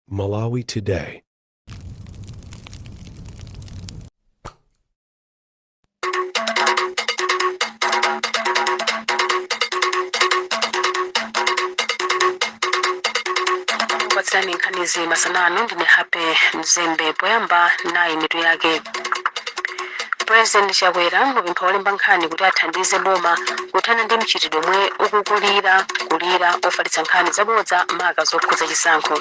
Malawi Today. Kupatsirani nkhanizi masanano ndine Happy Mzembe. Poyamba nayi mitu yake. President Chakwera wapempha olemba nkhani kuti athandize boma kuthana ndi mchitidwe omwe ukukulira kulira ofalitsa nkhani zabodza, maka zokhudza chisankho.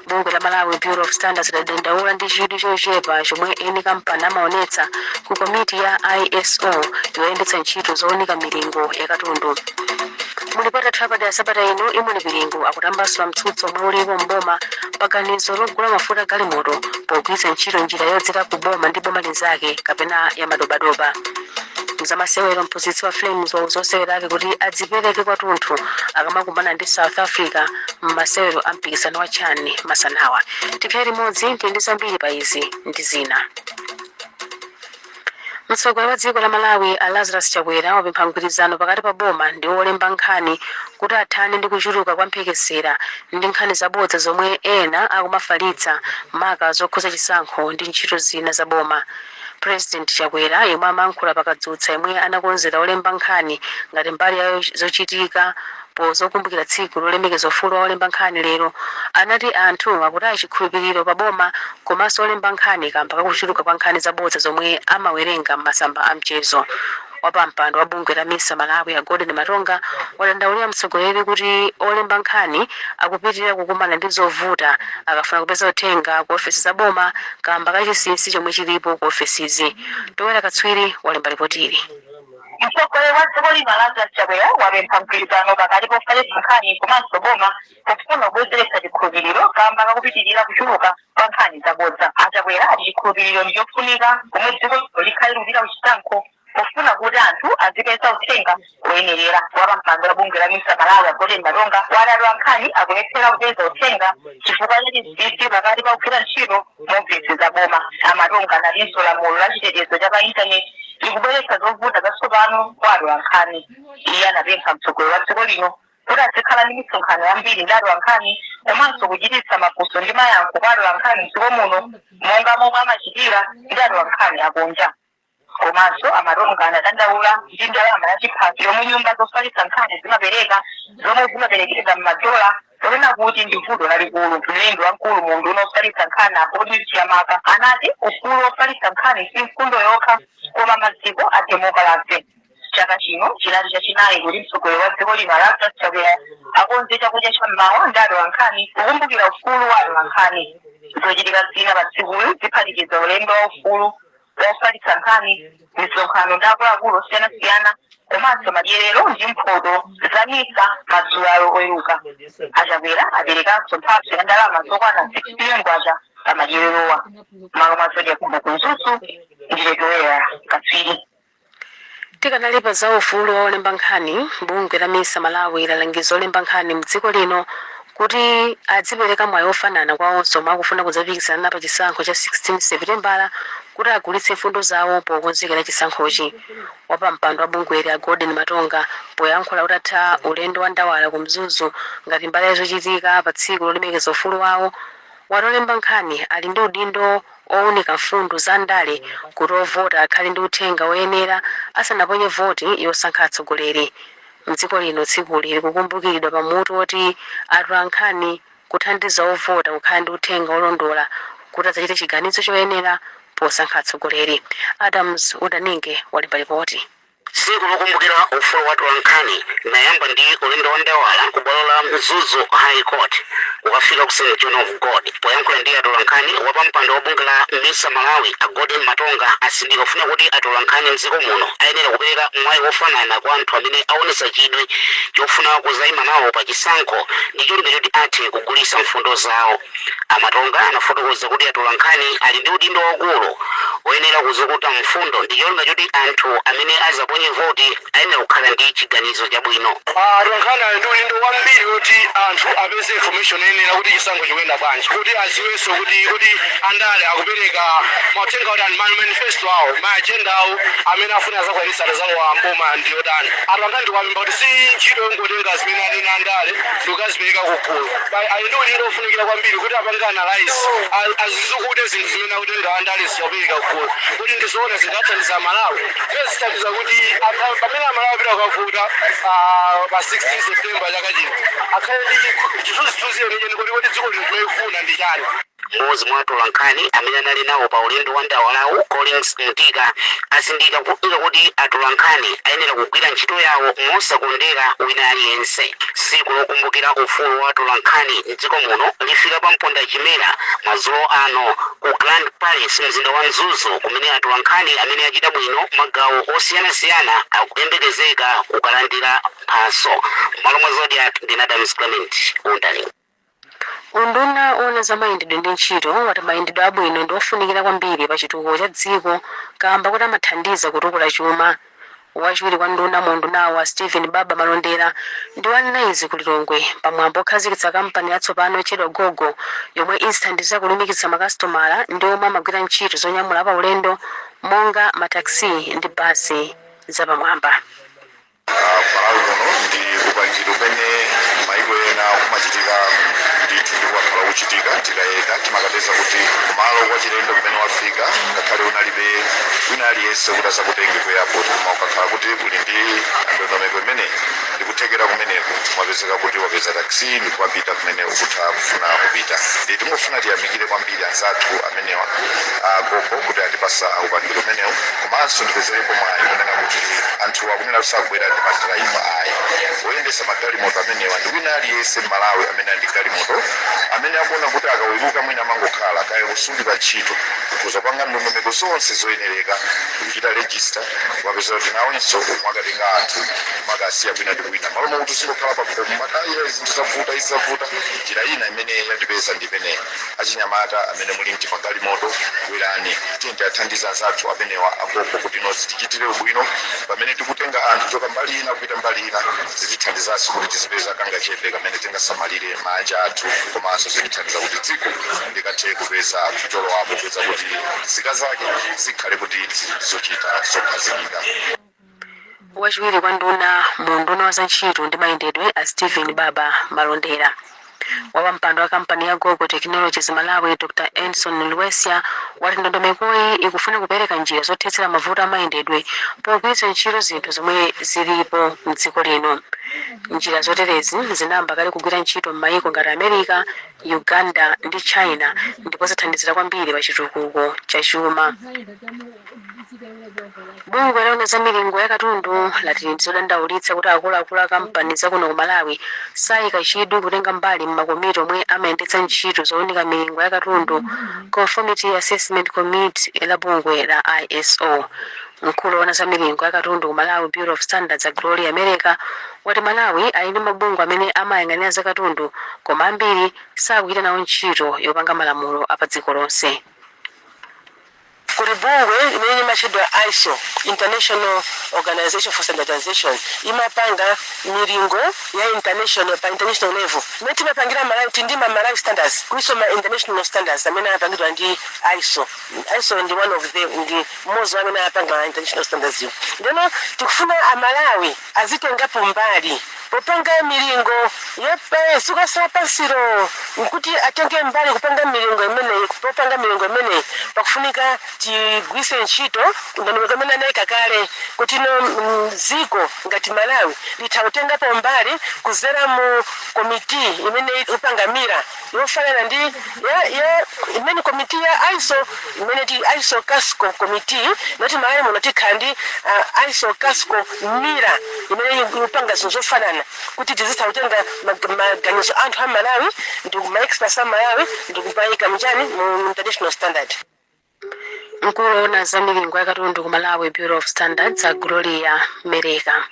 Bungwe la Malawi Bureau of Standards ladandaula ndi chidwi chochepa chomwe eni kampani amaonetsa ku komiti ya ISO yoyendetsa ntchito zowunika milingo ya katundu. Mulipoti lathu lapadera sabata ino, Imoni Pilingu akutambasula mtsutso omwe ulipo mboma pa ganizo logula mafuta galimoto pogwiritsa ntchito njira yodzera ku boma ndi boma linzake kapena ya madobadoba. Mzamasewero, mphunzitsi wa Flames wauza osewera ake kuti adzipereke kwathunthu akamakumana ndi South Africa m'masewero a mpikisano wa CHAN masanawa. Tikhale limodzi, tili ndi zambiri pa izi ndi zina. Mtsogoleri wa dziko la Malawi a Lazarus Chakwera wapempha mgwirizano pakati pa boma ndi olemba nkhani kuti athane ndi kuchuluka kwa mphekesera ndi nkhani zabodza zomwe ena akumafalitsa, maka zokhudza chisankho ndi ntchito zina za boma. President Chakwera, yemwe amayankhula pakadzutsa yemwe anakonzera olemba nkhani ngati mbali ya zochitika po zokumbukira tsiku lolemekeza ufulu wa olemba nkhani lero, anati anthu akutaya chikhulupiriro pa boma komanso olemba nkhani kamba kakuchuluka kwa nkhani zabodza zomwe amawerenga m'masamba a mchezo. Wapampando wa bungwe la MISA Malawi a Golden Matonga wadandaulira mtsogoleri kuti olemba nkhani akupitirira kukumana ndi zovuta akafuna kupeza uthenga ku ofesi za boma kamba kachinsinsi chomwe chilipo ku ofesizi. Towera Katswiri walemba ripotili. Mtsogoleri wa dziko lino Lazarus Chakwera wapempha mgwirizano pakati pofalitsa nkhani komanso boma pofuna kubwezeretsa chikhulupiriro kamba kakupitirira kuchuluka kwa nkhani zabodza. Achakwera ati chikhulupiriro ndi chofunika pomwe dziko likhale likupita kuchisankho pofuna kuti anthu azipeza uthenga oyenerera. Wapampando wa bungwe la MISA Malawi a Golden Matonga wati atolankhani akulephera kupeza uthenga chifukwa cha chinsinsi pakati pa kugwira ntchito mu za boma. Amatonga anatinso lamulo la chitetezo cha pa intaneti likubweretsa zovuta zatsopano kwa atolankhani. Iye anapempha mtsogoleri wa dziko lino kuti azikhala ndi misonkhano yambiri ndi atolankhani komanso kuchititsa mafunso ndi mayankho kwa atolankhani mdziko muno monga momwe amachitira ndi atolankhani akunja. Komanso Amatonga anadandaula ndi ndalama yachiphaso yomwe nyumba zofalitsa nkhani zimapereka, zomwe zimaperekedwa m'madola, ponena kuti ndi vuto lalikulu. Mlembi wamkulu mu unduna ofalitsa nkhani a Godwin Chiamaka anati ufulu wofalitsa nkhani si mfundo yokha koma maziko a demokrasi. Chaka chino chinali chachinayi kuti mtsogoleri wa dziko lino Lazarus Chakwera akonze chakudya cha mmawa ndi atolankhani kukumbukira ufulu wa atolankhani. Zochitika zina pa tsikuli ziphatikiza ulendo wa ufulu wofalitsa nkhani, misonkhano ndi akuluakulu osiyanasiyana komanso madyerero ndi mphoto za MISA madzulo a Loweruka. Achakwera aperekanso mphatso ya ndalama zokwana 6 billion kwacha pa madyererowa. Malo mwa Zodiak ku Mzuzu, ndine Toera Katswiri. Tikanali pa za ufulu wa olemba nkhani, bungwe la MISA Malawi lalangiza olemba nkhani mdziko lino kuti adzipereka mwayi ofanana kwa onse omwe akufuna kudzapikisana pa chisankho cha 16 Seputembala kuti agulitse mfundo zawo pokonzekera chisankhochi. Wapampando wa bungweli a Golden Matonga, poyankhula utatha ulendo wa ndawala ku Mzuzu ngati mbali ya zochitika pa tsiku lolemekeza ufulu wawo, wati olemba nkhani ali ndi udindo owunika mfundo za ndale kuti ovota akhale ndi uthenga woyenera asanaponye voti yosankha atsogoleri mdziko lino. Tsikuli likukumbukiridwa pamutu woti atolankhani kuthandiza ovota kukhala ndi uthenga olondola kuti adzachite chiganizo choyenera posankha atsogoleri. Adams Udaninge walemba ripoti. Tsiku lokumbukira ufulu wa atolankhani linayamba ndi ulendo wa ndawala ku bwalo la Mzuzu High Court kukafika ku St John of God. Poyankhula ndi atolankhani, wapampando wa bungwe la MISA Malawi a Golden Matonga asindika kufuna kuti atolankhani mdziko muno ayenera kupereka mwayi wofanana kwa anthu amene aonetsa chidwi chofuna kuzayima nawo pa chisankho ndi cholinga choti athe kugulitsa mfundo zawo. Amatonga anafotokoza kuti atolankhani ali ndi udindo waukulu oyenera kuzukuta mfundo ndi cholinga choti anthu amene azaponye voti ayenera kukhala ndi chiganizo chabwino. Atolankhani ali ndi udindo wambiri woti anthu apeze information. anenera kuti chisankho chikuyenda bwanji, kuti aziwenso kuti andale akupereka mauthenga otani, ma manifesto awo, ma agenda awo amene afuna azakwanisa atazalowa mboma ndi otani. Atolankhani tikuwapempha kuti si ntchito yongotenga zimene anena andale ndikukazipereka kugulu. Ali ndi udindo ofunikira kwambiri kuti apange analyze, azizukute zinthu zimene akutenga andale zikupereka kugulu, kuti ndizoona, zingathandiza Malawi, zithandiza kuti pamene Amalawi apita kukavota pa 16 September chaka chino, akhale ndi chithunzithunzi chenicheni kuti dziko lino timayifuna ndi chani. Mmodzi mwa atolankhani amene anali nawo pa ulendo wa ndawalawu, Collins Mtika, asindika kuika kuti atolankhani ayenera kugwira ntchito yawo mosakondera wina aliyense. Tsiku lokumbukira ufulu wa atolankhani mdziko muno lifika pa mponda chimera madzulo ano ku Grand Palace, mzinda wa Mzuzu, kumene atolankhani amene achita bwino magawo osiyanasiyana akuyembekezeka kukalandira mphaso. M'malo mwa Zodiak, ndine Adams Clement Undani. Unduna owona za mayendedwe ndi ntchito wati mayendedwe abwino ndi ofunikira kwambiri pa chitukuko cha dziko kamba kuti amathandiza kutukula chuma. Wachiwiri kwa nduna mu undunawa, Stephen Baba Malondera, ndi wanena izi ku Lilongwe pamwambo okhazikitsa kampani yatsopano yotchedwa Gogo, yomwe izithandiza kulumikitsa makasitomala ndi omwe amagwira ntchito zonyamula paulendo monga mataxi ndi basi zapamwamba. Malawi kuno ndi upangiri umene maiko ena umachitika ndithu ndi kuwakhala kuchitika. Tikayenda timakapeza kuti kumalo kwa chilendo kumene wafika, ngakhale unalibe wina aliyense kuti asakutenge ku airport, koma ukakhala kuti uli ndi ndondomeko imeneyi ndikuthekera kumeneko, mwapezeka kuti wapeza taxi ndikupita kumene ukutha kufuna kupita. Ndi tingofuna tiyamikire kwambiri anzathu amenewa agogo kuti atipasa upangiri umenewu. Komanso ndipezerepo mwayi kunena kuti anthu akunena kuti sakubwera ndi madrayiva, ayi. Oyendesa magalimoto amenewa ndi wina aliyense m'Malawi amene ali ndi galimoto, amene akuona kuti akaweruka mwina amangokhala kaya kusungidwa ntchito, kuzapanga ndondomeko zonse zoyenereka kuchita register, wapeza kuti nawenso umakatenga anthu, umakasiya kwina ndi kwina, malo mokuti uzingokhala pakhomo mataya zinthu zavuta, izi zavuta. Njira ina imene yatipeza ndi imeneyi. Achinyamata amene muli mti magalimoto, bwerani, tiye tiathandize anzathu amenewa agogo kuti ino zitichitire ubwino pamene tikutenga anthu kuchoka mbali ina kupita mbali ina. Zitithandizanso kuti tizipeza kangachepe kamene tingasamalire manja athu, komanso zitithandiza kuti dziko likathe kupeza cholowapo, kupeza kuti nzika zake zikhale kuti zili zochita zokhazikika. Wachiwiri kwa nduna mu unduna wa zantchito ndi mayendedwe, a Stephen Baba Malondera. Wapampando wa kampani ya Gogo Technologies Malawi, Dr Enson Luesia, wati ndondomekoyi ikufuna kupereka njira zothetsera mavuto amayendedwe pogwiritsa ntchito zinthu zomwe zilipo mdziko lino. Njira zoterezi zinayamba kale kugwira ntchito m'mayiko ngati America, Uganda ndi China, ndipo zathandizira kwambiri pa chitukuko cha chuma. Bungwe loona za milingo ya katundu lati ndizodandaulitsa kuti akuluakulu a kampani zakuno ku Malawi sayika chidwi kutenga mbali m'makomiti omwe amayendetsa ntchito zowunika milingo ya katundu, Conformity Assessment Committee la bungwe la ISO. Mkulu woona za milingo ya katundu ku Malawi Bureau of Standards, a Gloria America, wati Malawi ali ndi mabungwe amene amayang'anira za katundu, koma ambiri sakuchita nawo ntchito yopanga malamulo a pa dziko lonse. Kuli bungwe limene limatchedwa ISO, International Organization for Standardization, imapanga milingo ya international, pa international level. Imene timapangira Malawi tindi ma Malawi standards, kuliso ma international standards amene amapangidwa ndi ISO. ISO ndi one of the, ndi mmodzi wa amene amapanga ma international standards iwo. Ndeno tikufuna Amalawi azitengapo mbali popanga milingo ya dziko lapansilo, nkuti atenge mbali kupanga milingo imeneyi. Popanga milingo imeneyi pakufunika tigwise ntchito ndondomeko imene anayika kale kuti no dziko ngati Malawi litha kutengapo mbali kuzera mu komiti imene ipanga MIRA, yofanana ndi ya imene komiti ya ISO, imene ti ISO CASCO committee. Noti Malawi muno tikhala ndi ISO CASCO MIRA imene ikupanga zinthu zofanana, kuti tizitha kutenga maganizo anthu a Malawi ndi ma experts a Malawi ndi kumayika mchani, mu international standard. Mkulu woona za milingo ya katundu ku Malawi Bureau of Standards, a Gloria Mereka.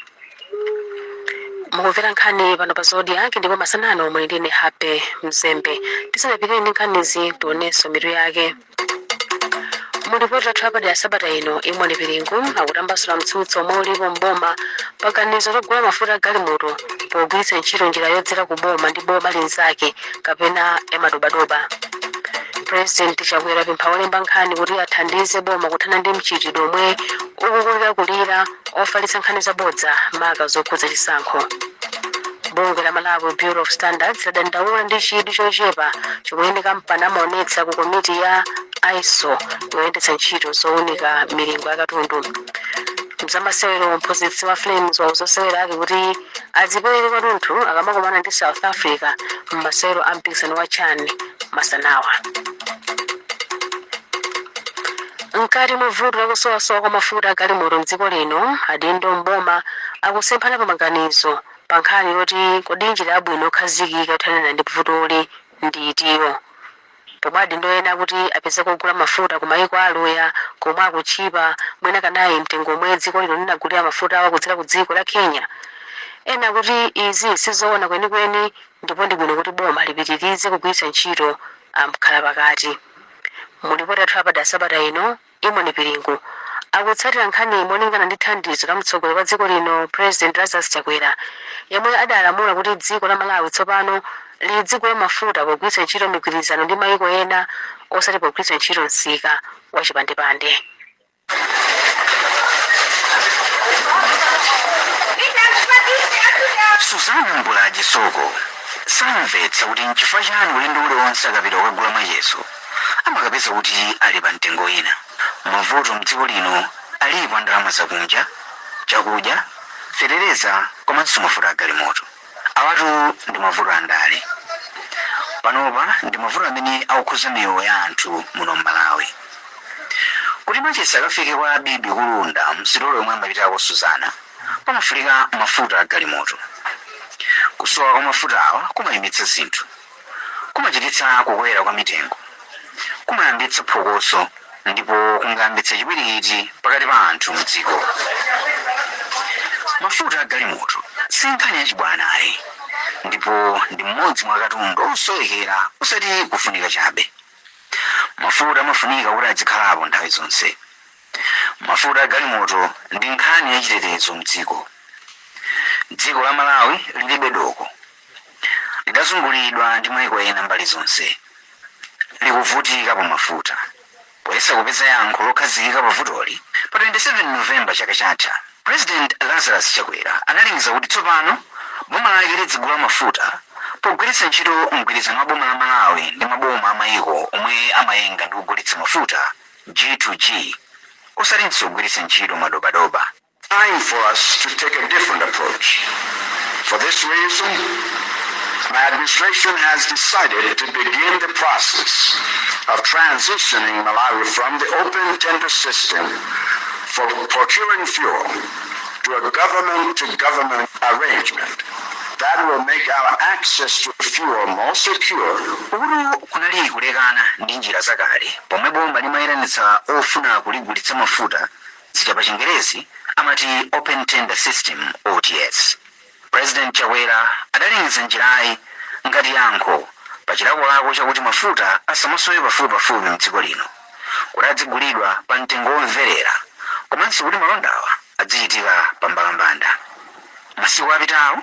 Mukumvera nkhani pano pa Zodiak, ndipo masanano muli ndine Happy Mzembe. Tisanapitire ndi nkhanizi, tionenso mitu yake. Mulipoti lathu lapadera sabata ino, Imoni Piringu akutambasula mtsutso omwe ulipo mboma paganizo logula mafuta galimoto pogwiritsa ntchito njira yodzera ku boma ndi boma linzake kapena yamadobadoba. President Chakwera apempha olemba nkhani kuti athandize boma kuthana ndi mchitidwe omwe ukukulirakulira ofalitsa nkhani zabodza, maka zokhudza chisankho. Bungwe la Malawi Bureau of Standards ladandaula ndi chidwi chochepa chomwe eni kampani amaonetsa ku komiti ya ISO yoyendetsa ntchito zowunika milingo ya katundu. Mzamasewero, mphunzitsi wa Flames wauza osewera ake kuti adzipereke kwathunthu akamakumana ndi South Africa m'masewero a mpikisano wa CHAN masanawa. Mkati mwa vuto lakusowasowa kwa mafuta agalimoto mdziko lino, adindo mboma akusemphana pa maganizo pa nkhani yoti kodi njira yabwino yokhazikika yothanira ndi vutoli ndi itiyo, pomwe adindo ena kuti apeze kugula mafuta ku mayiko aluya komwe akutchipa mwina kanayi mtengo omwe dziko lino linagulira mafuta awa kudzera ku dziko la Kenya. Ena kuti izi sizoona kwenikweni ndipo ndi bwino kuti boma lipitirize kugwiritsa ntchito amkhala pakati. Mulipoti athu apadera sabata ino, Imoni Piringu akutsatira nkhani molingana ndi thandizo la mtsogoleri wa dziko lino, President Lazarus Chakwera, yemwe adalamula kuti dziko la Malawi tsopano lidzigula mafuta pogwiritsa ntchito migwirizano ndi mayiko ena, osati pogwiritsa ntchito msika wa chipandepande. Suzana Mbulaji Soko samvetsa kuti nchifukwa chani ulendo uliwonse akapita kukagula macheso amakapeza kuti ali pa mtengo ina. Mavuto mdziko lino alipo a ndalama zakunja, chakudya, fetereza komanso mafuta agalimoto. Awatu ndi mavuto andale. Panopa ndi mavuto amene akukhuza miyoyo ya anthu muno m'Malawi. Kuti machesi akafike kwa bibi kulunda msitolo yomwe amapitako Suzana, pamafunika mafuta agalimoto. Kusowa kwa mafuta awa kumayimitsa zinthu, kumachititsa kukwera kwa mitengo, kumayambitsa phokoso ndipo kungayambitse chipwirikiti pakati pa anthu mdziko. Mafuta agalimoto si nkhani yachibwana ayi, ndipo ndi mmodzi mwa katundu osowekera, osati kufunika chabe. Mafuta amafunika kuti azikhalapo nthawi zonse. Mafuta agalimoto ndi nkhani yachitetezo mdziko. Dziko la Malawi lilibe doko, lidazungulidwa ndi mayiko ena mbali zonse, likuvutika pa mafuta. Poyesa kupeza yankho lokhazikika pa vutoli, pa 27 Novemba chaka chatha, President Lazarus Chakwera analengeza kuti tsopano boma lake lidzigula mafuta pogwiritsa ntchito mgwirizano wa boma la Malawi ndi maboma a mayiko omwe amayenga ndi kugulitsa mafuta, G2G, osatinso kugwiritsa ntchito madobadoba. Time for us to take a different approach. For this reason, my administration has decided to begin the process of transitioning Malawi from the open tender system for procuring fuel to a government-to-government arrangement that will make our access to fuel more secure. Ukutu kunali kulekana ndi njira zakale pomwe boma limayitanitsa ofuna kuligulitsa mafuta, zija pa Chingerezi amati open tender system, OTS. President Chakwera adalengeza njirayi ngati yankho pa chilakolako chakuti mafuta asamasowe pafupipafupi mdziko lino, kuti adzigulidwa pa mtengo womverera komanso kuti malondawa adzichitika pa mbalambanda. Masiku apitawo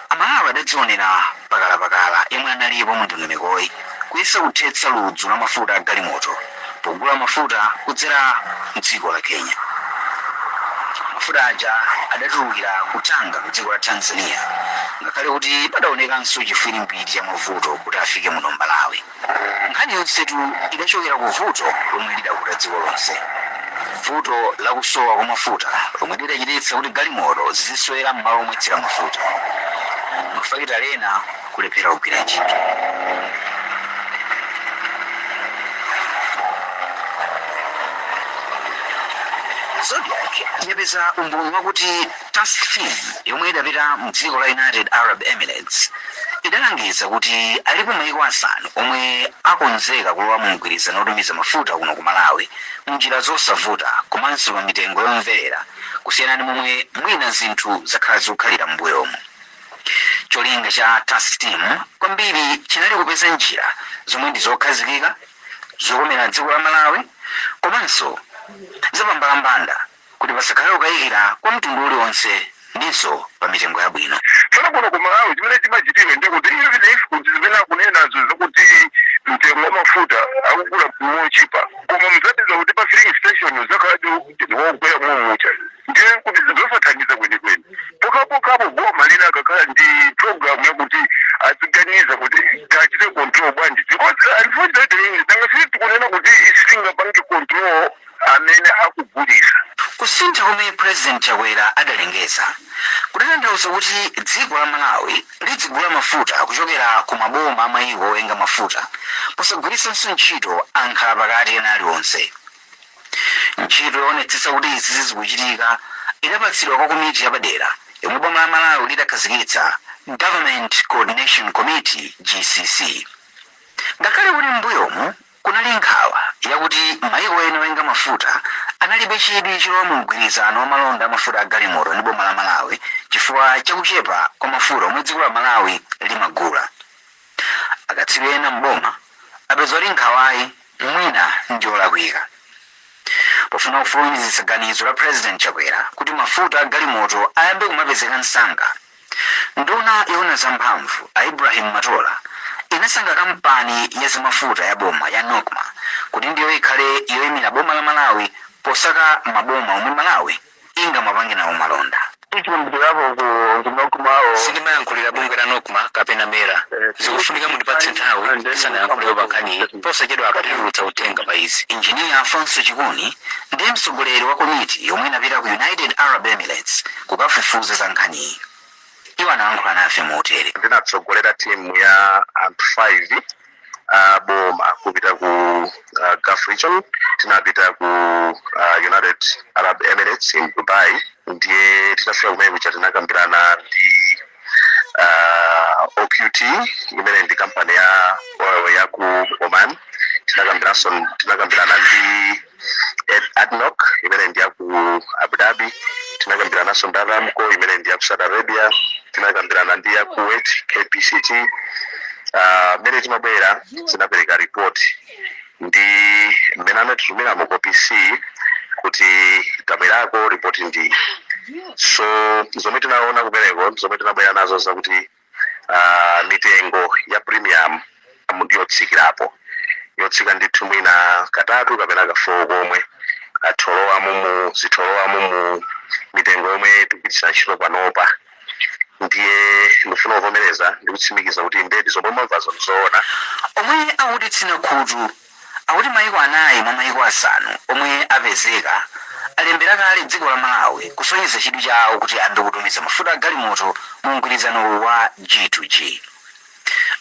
Amalawi adadzionera pakalapakala yemwe analipo mu ndondomekoyi kuyesa kuthetsa ludzu la mafuta agalimoto pogula mafuta kudzera mdziko la Kenya. Mafuta aja adatulukira ku Tanga mdziko la Tanzania, ngakhale kuti padaonekanso chifwirimbwiti cha mavuto kuti afike muno m'Malawi. Nkhani yonsetu idachokera ku vuto lomwe lidakuta dziko lonse, vuto lakusowa kwa mafuta lomwe lidachititsa kuti galimoto ziziswera m'malo omwetsera mafuta, mafakitale ena kulephera kugwira ntchito. Zodiak yapeza umboni wakuti task team yomwe idapita mdziko la United Arab Emirates idalangiza kuti alipo mayiko asanu omwe akonzeka kulowa mu mgwirizano otumiza mafuta kuno ku Malawi mnjira zosavuta komanso pa mitengo yomverera kusiyana ndi momwe mwina zinthu zakhala zikukhalira m'mbuyomu. Cholinga cha task team kwambiri chinali kupeza njira zomwe ndi zokhazikika, zokomera dziko la Malawi. Komanso zapambalambanda kuti pasakhale kukayikira kwa mtundu uliwonse ndinso pa mitengo yabwino. Tsono kuno ku Malawi chimene chimachitika ndikuti even if kuti zimene akunenazo zakuti mtengo wa mafuta akugula mochipa, koma muzapeza kuti pa filling station uzakhala wokwera momucha, ndiye kuti zosathandiza kwenikweni. Pokapokapo boma lina akakhala ndi program yakuti aziganiza kuti tachite control bwanji, because unfortunately nanga sisi tikunena kuti sitingapange control amene akugulisa. Kusintha komwe President Chakwera adalengeza kutanthauza kuti dziko la Malawi lidzigula mafuta kuchokera ku maboma amayiko oyenga mafuta posagwiritsanso ntchito ankhala pakati ena aliwonse. Ntchito yoonetsetsa kuti izi zikuchitika idapatsidwa kwa komiti yapadera yomwe boma la Malawi lidakhazikitsa, Government Coordination Committee, GCC. Ngakhale kuti m'mbuyomu kunali nkhawa yakuti mayiko ena oyenga mafuta analibe chidwi cholowa mu mgwirizano wa malonda amafuta a galimoto ndi boma la Malawi chifukwa chakuchepa kwa mafuta omwe dziko la Malawi limagula, akatswiri ena mboma apeza kuti nkhawayi mwina ndi yolakwika. Pofuna kufulumizitsa ganizo la President Chakwera kuti mafuta a galimoto ayambe kumapezeka msanga, nduna yoona zamphamvu a Ibrahim Matola inasankha kampani ya zamafuta ya boma ya NOCMA kuti ndiyo ikhale yoyimira boma la Malawi posaka maboma omwe Malawi ingamapange nawo malonda. Sindimayankhulira bungwe la NOCMA kapena MERA. Zikufunika mundipatse nthawi ndisanayankhulepo pa nkhaniyi. Posachedwa apa titulutsa uthenga pa izi. Injiniya Afonso Chikuni ndiye mtsogoleri wa komiti yomwe inapita ku United Arab Emirates kukafufuza za nkhaniyi. Iwo anayankhula nafe motere. Ndinatsogolera timu ya anthu 5 boma kupita ku Gulf region. Tinapita ku United Arab Emirates in Dubai. Ndiye titafika kumene kuja tinakambirana ndi OQT imene ndi kampani ya oil ya ku Oman. Tinakambirana ndi ADNOC imene ndi ya ku Abu Dhabi. Tinakambirananso ndi Aramco imene ndi ya ku Saudi Arabia. Tinakambirana ndi ya Kuwait, KPCT. Mmene timabwera tinapereka report ndi mmene anatitumira mu PC kuti tabwerako, report ndi. So zomwe tinaona kumeneko, zomwe tinabwera nazo, zakuti mitengo ya premium ndiyotsikirapo, yotsika ndithu mwina katatu kapena ka 4 komwe atholowamo mu zitholowamo mu mitengo yomwe tikugwiritsa ntchito panopa. Ndiye ndifuna kuvomereza ndi kutsimikiza kuti ndedi zomwe mwamvazo ndizoona. Omwe akuti tsina khutu akuti mayiko 4 mwa mayiko 5 omwe apezeka alembera kale dziko la Malawi kusonyeza chidwi chawo kuti ayambe kutumiza mafuta a galimoto mu mgwirizano wa G2G.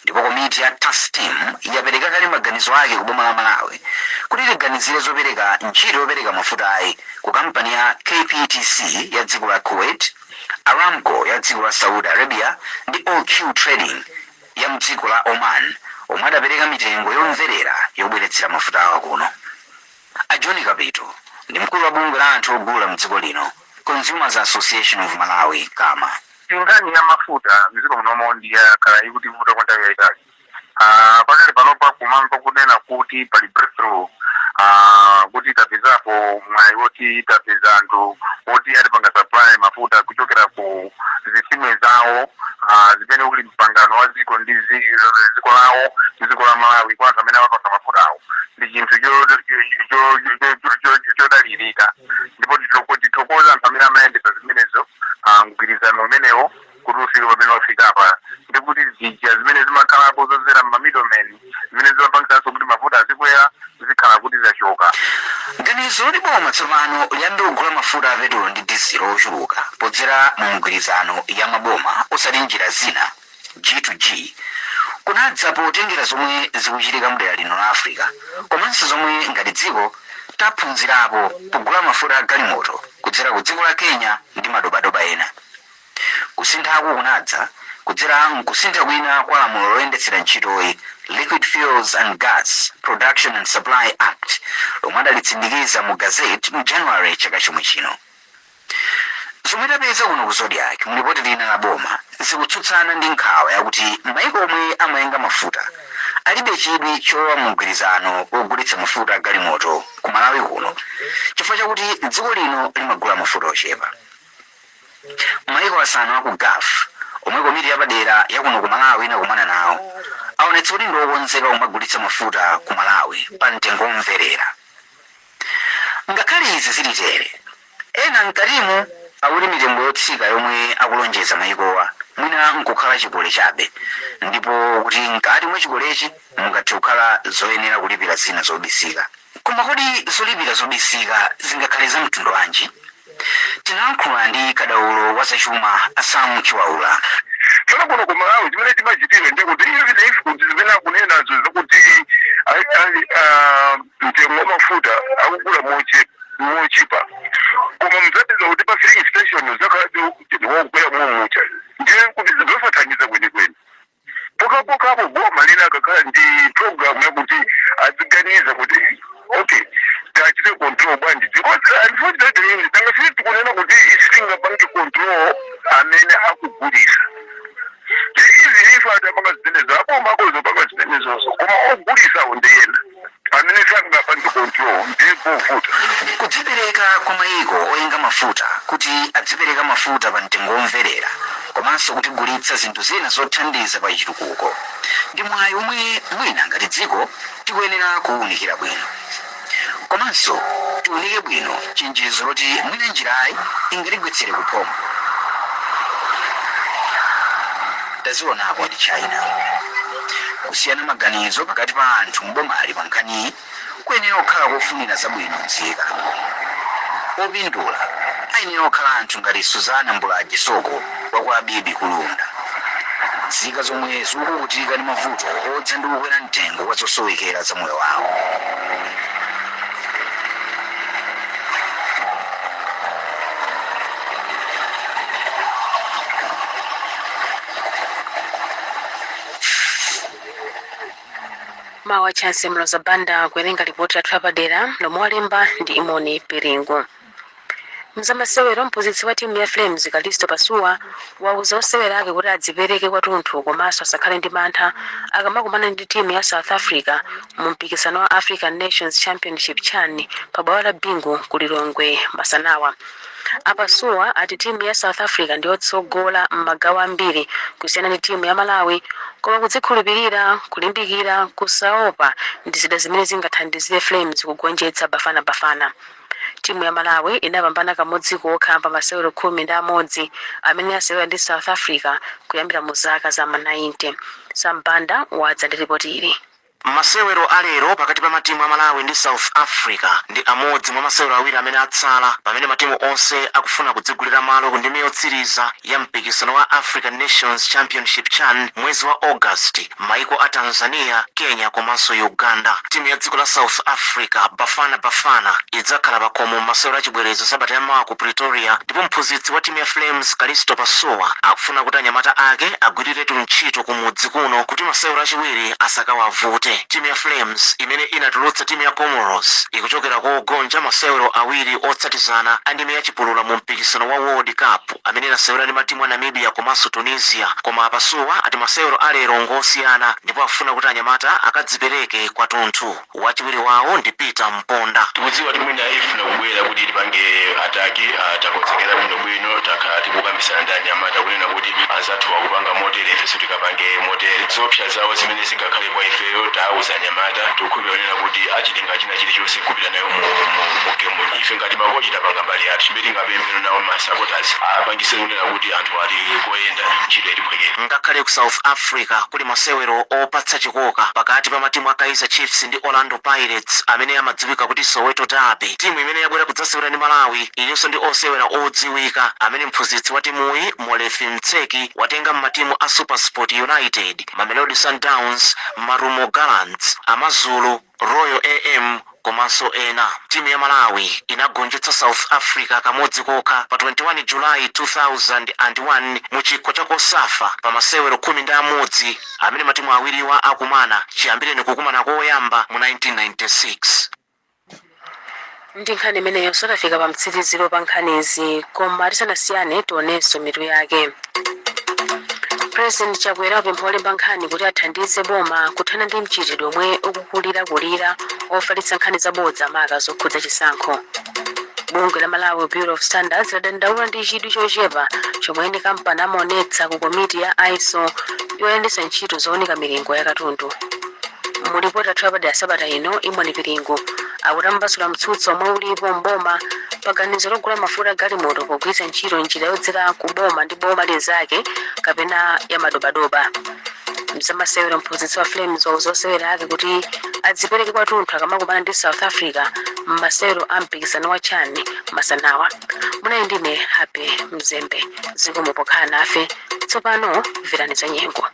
Ndipo komiti ya task team yapereka kale maganizo ake ku boma la Malawi kuti liganizire zopereka ntchito yopereka mafuta ayi ku kampani ya KPTC ya dziko la Kuwait, Aramco ya dziko la Saudi Arabia ndi OQ Trading ya mdziko la Oman, omwe adapereka mitengo yomverera yobweretsera mafuta awa kuno. A John Kapito ndi mkulu wa bungwe la anthu ogula mdziko lino, Consumers Association of Malawi, CAMA. Nkhani ya mafuta mdziko munomo ndi yakhala ikutivuta kwa nthawi yayitali. Pakali panopa kumamva kunena kuti pali breakthrough, kuti tapezapo mwayi woti tapeza anthu woti atipanga supply mafuta kuchokera ku zitsime zawo, zimene uli mpangano wa dziko ndi dziko lawo ndi dziko la Malawi kwa anthu amene amapanga mafutawo, ndi chinthu chodalirika. Ndipo tithokoza anthu amene amayendetsa zimenezo, mgwirizano umenewo kuti ufike pamene wafika apa, ndi kuti zija zimene zimakhalapo zozera mma middlemen zimene zimapangisanso kuti mafuta azikwera zikhala kuti zachoka. Ganizo loti boma tsopano liyambe kugula mafuta a petulo ndi dizilo ochuluka podzera mu mgwirizano ya maboma osati njira zina, G2G, kunadza potengera zomwe zikuchitika mdera lino la Africa komanso zomwe ngati dziko taphunzirapo pogula mafuta a galimoto kudzera ku dziko la Kenya ndi madobadoba ena. Kusinthaku kunadza kudzera mkusintha kwina kwa lamulo loyendetsera ntchitoyi, Liquid Fuels and Gas Production and Supply Act, lomwe adalitsindikiza mu gazette mu January chaka chomwe chino. Zomwe tapeza kuno ku Zodiak mu lipoti lina la boma zikutsutsana ndi nkhawa yakuti maiko omwe amayenga mafuta Alibe chidwi cholowa mu mgwirizano wogulitsa mafuta agalimoto ku Malawi kuno chifukwa chakuti dziko lino limagula mafuta ochepa. Maiko asanu aku Gulf omwe komiti yapadera yakuno ku Malawi inakumana nawo aonetsa kuti ndiokonzeka kumagulitsa mafuta ku Malawi pa mtengo womverera. Ngakhale izi zili tere, ena mkatimu akuti mitengo yotsika yomwe akulonjeza maikowa mwina nkukhala chikole chabe, ndipo kuti mkati mwa chikolechi mungathe kukhala zoyenera kulipira zina zobisika. Koma kodi zolipira zobisika zingakhale za mtundu wanji? Tinalankhula ndi kadaulo wa zachuma a Sam Chiwaula. Tsono kuno ku Malawi chimene chimachitika ndikuti even if kuti zimene akunenazo zakuti mtengo wa mafuta akugula mochipa, koma muzapeza kuti pa filling station uzakhala wokwera momucha, ndiye kuti zosathandiza kwenikweni. Pokapokapo boma lina akakhala ndi program yakuti aziganiza kuti okay, tachite control bwanji, because unfortunately tanga sisi tikunena kuti sitingapange control amene akugulisa. Even if atapanga zimenezo, aboma akozopanga zimenezozo, koma ogulisawo ndiyena amene sangapange control, ndiye povuta. Kudzipereka kwa mayiko oyenga mafuta kuti adzipereka mafuta pa mtengo womverera komanso kutigulitsa zinthu zina zothandiza pa chitukuko ndi mwayi omwe mwina ngati dziko tikuyenera kuwunikira bwino, komanso tiwunike bwino chenjezo loti mwina njirayi ingatigwetsere kuphompho. Tazionapo ndi China. Kusiyana maganizo pakati pa anthu mbomali pa nkhaniyi kuyenera kukhala kofunira zabwino mzika. Opindula ayenera kukhala anthu ngati Suzana Mbulaji Soko waku Abibi Kulunda, nzika zomwe zikukukutika ndi mavuto odza ndi kukwera mtengo kwa zosowekera za moyo wawo. Mawa Chance Mloza Banda kuwerenga ripoti lathu lapadera lomwe walemba ndi Imoni Piringu. Mzamasewero, mphunzitsi wa timu ya Flames Kalisto Pasuwa wauza osewera ake kuti adzipereke kwathunthu komanso asakhale ndi mantha akamakumana ndi timu ya South Africa mu mpikisano wa African Nations Championship CHAN pa bwalo la Bingu ku Lilongwe masanawa. Apasuwa ati timu ya South Africa ndiyotsogola m'magawo ambiri kusiyana ndi timu ya Malawi, koma kudzikhulupirira, kulimbikira, kusaopa ndi zida zimene zingathandizire Flames kugonjetsa Bafana Bafana. Timu ya Malawi inapambana kamodzi kokha pa masewero 11 amene asewera ndi South Africa kuyambira mu zaka za ma 90. Sambanda wadza ndi ripoti ili. Masewero alero pakati pa matimu a Malawi ndi South Africa ndi amodzi mwa masewero awiri amene atsala, pamene matimu onse akufuna kudzigulira malo ku ndime yotsiriza ya mpikisano wa African Nations Championship CHAN mwezi wa August, maiko a Tanzania, Kenya komanso Uganda. Timu ya dziko la South Africa, Bafana Bafana, idzakhala pakhomo m'masewero achibwerezo sabata yamawa ku Pretoria, ndipo mphunzitsi wa timu ya Flames Kalisto Pasuwa akufuna kuti anyamata ake agwiriretu ntchito kumudzi kuno kuti masewero achiwiri asakawavute. Timu ya Flames imene inatulutsa timu ya Comoros ikuchokera kogonja masewero awiri otsatizana a ndime yachipulula mu mpikisano wa World Cup amene inasewera ndi matimu a Namibia komanso Tunisia. Koma Apasuwa ati masewero alero ngosiyana ndipo akufuna kuti anyamata akadzipereke kwathunthu. Wachiwiri wawo ndi Peter Mponda. Tikudziwa timu ina ifuna kubwera kuti tipange attack. Takonzekera bwinobwino, takhala tikukambisana ndi anyamata kunena kuti anzathu akupanga motere, ifenso tikapange motere. Zoopsa zawo zimene zingakhale kwa ifeyo tawuza anyamata. Tikukhulupirira kunena kuti achitinga china chilichonse kupita nayo mu game. Ife ngati makochi tapanga mbali yathu. Chimene tingapemphe nawo ma supporters apangise kunena kuti anthu ali koyenda, ntchito itiphwekere. Ngakhale ku South Africa kuli masewero opatsa chikoka pakati pa matimu a Kaizer Chiefs ndi Orlando Pirates amene amadziwika kuti Soweto Derby, timu imene yabwera kudzasewera ndi Malawi ilinso ndi osewera odziwika amene mphunzitsi wa timuyi Molefi Ntseki watenga mmatimu a SuperSport United, Mamelodi Sundowns, Marumo Gallants, Amazulu, Royal AM komanso ena. Timu ya Malawi inagonjetsa South Africa kamodzi kokha pa 21 Julayi 2001 mu chikho cha COSAFA pa masewero 11 amene matimu awiriwa akumana chiyambireni kukumana koyamba mu 1996. Ndi nkhani imeneyo sotafika pa mtsiriziro pa nkhanizi, koma tisanasiyane tionenso mitu yake. President Chakwera wapempha olemba nkhani kuti athandize boma kuthana ndi mchitidwe omwe ukukulirakulira ofalitsa nkhani zabodza, maka zokhudza chisankho. Bungwe la Malawi Bureau of Standards ladandaula ndi chidwi chochepa chomwe eni kampani amaonetsa ku komiti ya ISO yoyendetsa ntchito zooneka milingo ya katundu. Mulipoti athu yapadera sabata ino, Imwani Piringu akutambasula mtsutso omwe ulipo mboma paganizo logula mafuta galimoto pogwiritsa ntchito njira yodzera ku boma ndi boma linzake kapena ya madobadoba. Mzamasewero, mphunzitsi wa Flames wauza osewera ake kuti adzipereke kwathunthu akamakumana ndi South Africa mmasewero a mpikisano wa CHAN masanawa. Munayi ndine Happy Mzembe, zikomo pokhala nafe. Tsopano mverani za nyengo.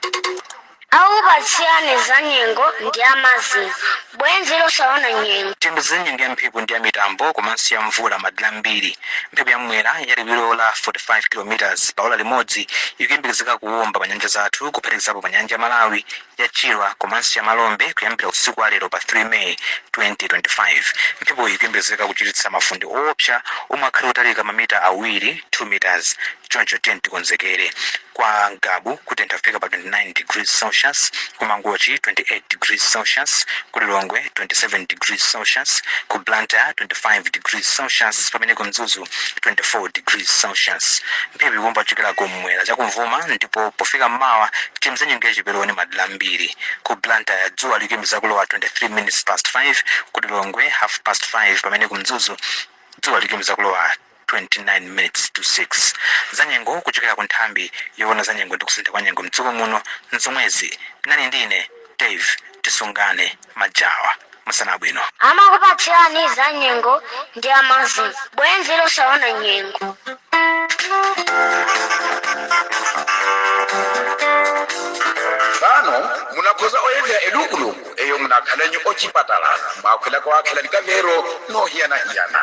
Akupatsirani za nyengo ndi amazi bwenzi losaona nyengo. Tiyembekezere nyengo ya mphepo ndi ya mitambo komanso ya mvula madera ambiri. Mphepo yamwera ya liwiro la 45 km pa ola limodzi ikuyembekezeka kuwomba pa nyanja zathu, kuphatikizapo pa nyanja ya Malawi, ya Chilwa komanso ya Malombe, kuyambira usiku wa lero pa 3 May 2025. Mphepoyi ikuyembekezeka kuchititsa mafunde owopsa omwe akhale otalika mamita 2, 2 meters, choncho tiye tikonzekere. Kwa Ngabu kutentha kufika pa 29 degrees Celsius, ku Mangochi 28 degrees Celsius, ku Lilongwe 27 degrees Celsius, ku Blantyre 25 degrees Celsius, pamene ku Mzuzu 24 degrees Celsius. Mphepo ikuwomba kuchokera kumwera chakumvuma, ndipo pofika mmawa tiyembekezere nyengo yachiperoni madera ambiri. Ku Blantyre dzuwa likuyembekeza kulowa 23 minutes past 5, ku Lilongwe half past 5, pamene ku Mzuzu dzuwa likuyembekeza kulowa 29 minutes to 6. Zanyengo kuchokera ku nthambi yoona zanyengo ndi kusintha kwa nyengo mdziko muno nzomwezi. Nani ndine Dave Tisungane Majawa. Masana bwino. Amakupatsirani za nyengo ndi amazi bwenzi losaona nyengo. Pano munakhoza oyendera elukuluku eyo munakhalanyu ocipatala mwakhwelaka wakhelani kavero nohiyanahiyana.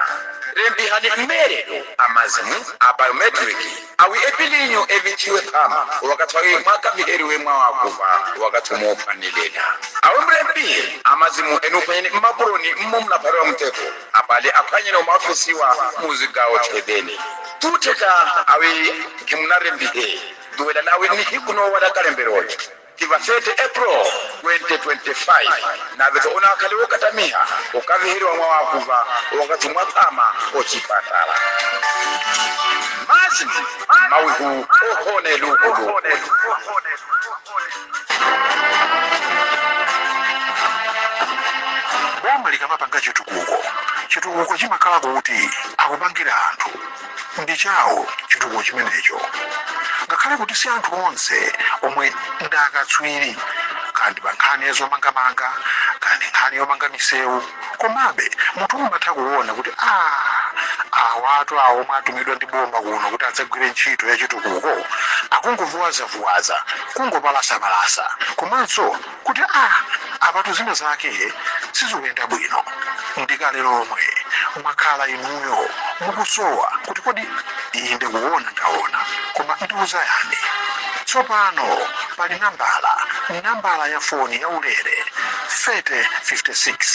Lembihani mmeredo amazimu a biometric awi epilinyo evithiwe phama wakathwawi mwakaviheriwe mwawakuva wakati muphanilela. Awe mrembihe amazimu enuphwanyeni mmapuloni mmo munaphatiwa mteko apali aphwanyeni omaofisiwa muzigawo thebeni tutheka awi khimunarembihe duwela nawe nihikunowala kalemberoyo tiva 30 April 2025 navetho unakhale wokatamiha ukaviheriwa mwawakuva wakati mwaphama ocipatala mazi mawihu ohone lukulu. Boma likamapanga chitukuko, chitukuko chimakhala kuti akupangira anthu ndi chawo chitukuko chimenecho, ngakhale kuti si anthu onse omwe ndi akatswiri kandi pa nkhani zomangamanga kandi nkhani yomanga misewu, komabe munthu umatha kuona kuti a awatu awo omwe atumidwa ndi boma kuno kuti adzagwire ntchito ya chitukuko akungovuwazavuwaza, kungopalasapalasa, komanso kuti a apatu zina zake sizikuyenda bwino. Ndikale lomwe mwakhala inuyo mukusowa kuti kodi iyi ndikuona ndaona, koma ndiuza yani? Tsopano pali nambala ya foni ya ulere 3056.